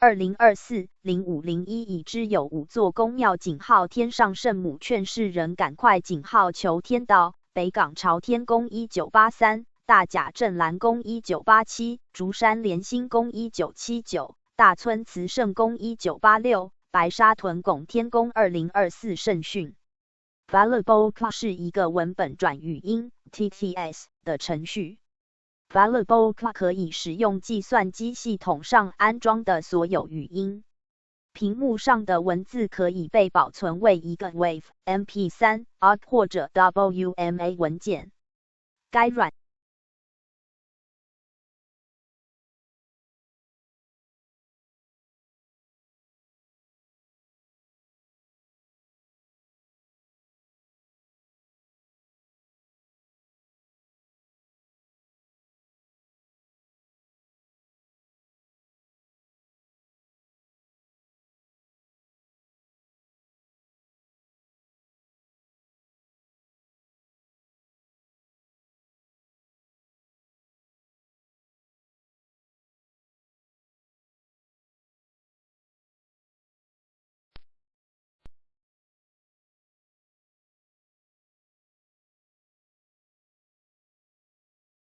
2024-05-01已知有五座宫庙井号天上圣母劝世人赶快井号求天道，北港朝天宫1983，大甲镇澜宫1987，竹山连兴宫1979，大村慈圣宫1986，白沙屯拱天宫2024圣训。Voluble 是一个文本转语音 TTS 的程序。Voluble 可以使用计算机系统上安装的所有语音。屏幕上的文字可以被保存为一个 WAV、MP3、OGG 或者 WMA 文件。该软